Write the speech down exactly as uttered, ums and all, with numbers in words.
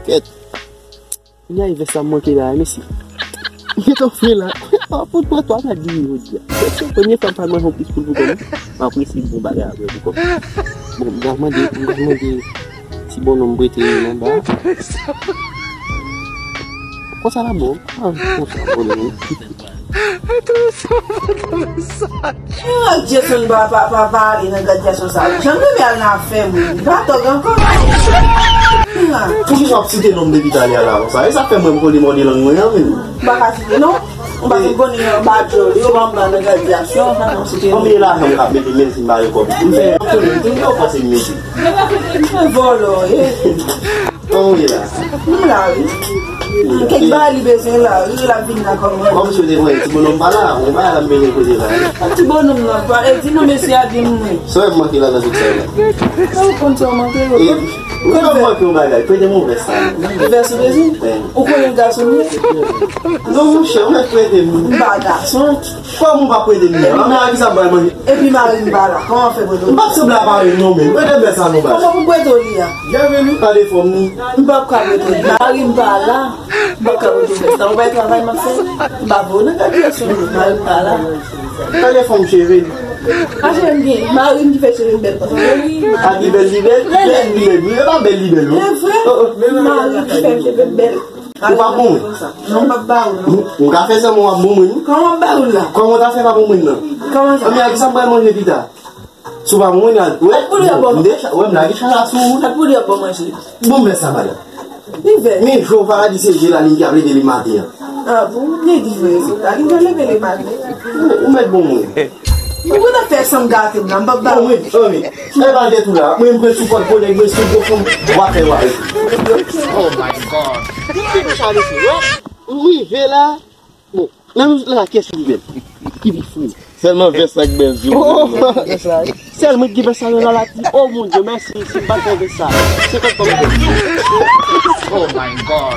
Kèt. Kounya e vès sa m manke la, mesye. M gentan fre la. An fout pran twa kat vini jodi a. Se premye fwa m pral manje yon plis poul pou kò m. M apresye bon bagay avè pou kò m. Bon, m pral mande, m pral mande ti bonnonm prete nan ba. Konsa la bon. Ah, konsa bon. Mwen ak Jason pa, pa, pa, pa ale nan gradyasyon sa. Jan m renmen al nan afè moun. Li pa tòg ankò. Poukisa w ap site non m depi talè a la konsa? E sa k fè mwen m kole mòde lang mwen an menm. M pa ka site non. M pa fin konnen anba djòl yo ban m nan gradyasyon, sa non site non. Konbyen lajan m ka mete men si m pa gen kòb? M fè yon konnen, m te yon pase m mete. Mwen vòlò ye. Kòman w ye la? M la wi. Kèk bagay li bezwen la wi, l ap vin la kòman. Kòm si w te voye ti bonnonm pa la, mwen pa la m bezwen kote la. Ti bonnonm nan pa, e di non mesye a di m wi. Sa w manke la nan tout sa la? Sa w konn sa w manke yo? E, mwen pa manke yon bagay, prete m yon vès sa. Vès ou bezwen? Ou konnen gason m ye? Non monchè, ou mèt prete m. M pa gason. Kòman ou pa prete m nan? Mwen a ki sa bay manje? Epi mari m pa la. Kòman fè prete w? M p ap sanble a mari m non men. Prete m vès sa non baz. Kòman pou prete w li a? Gade fòm ni. M p ap ka prete w li. Mari m pa la. M p ap ka prete w vès sa. Ou bay travay m ap fè. M pa voye w nan gradyasyon non. Mari m pa la. Gade fòm cheve li. A cheve m gen. Mari m ki fè cheve m bèl konsa. A ki bèl li bèl? Bèl li bèl. Li pa bèl li bèl non. E vre? Mari m ki fè cheve m bèl. Ou pa bon moun. Non, m p ap ba ou non. M ka fè sèlman w ap bon moun. Kòman m ba ou la? Kòman w ta fè pa bon moun nan? Kòman sa? Anmè, a ki sa m pral manje pita? Si w pa bon moun, al wè. Al pou li ap bon. M deja, wè m lage chala sou ou. Al pou li ap bon manje. Bon, men sa, madanm. Li vè. Men Jovara di se je la li ki ap ede li maten an. Ah bon, li di vre se la. Li vè leve li maten. Ou, ou mèt bon moun. Ou konn ap fè san gate m nan, m p ap ba ou. Bon, wi, wi. E pa de tou la. Mwen, mwen sou kòd kolèg mwen, sou gwo fanm, w ap fè w ale. Oh my God. Depi nou chale se, wè, m rive la. Bon, nan nou la, kiyès ki pi bèl? Ki pi fou? Sèlman vès la k bèl sou ou. Oh! Sèl mwen ki gen vès sa nan la, la di, oh mon Dieu, mèsi, si m pa t fè vès sa. Se kòb kòb. Oh my God.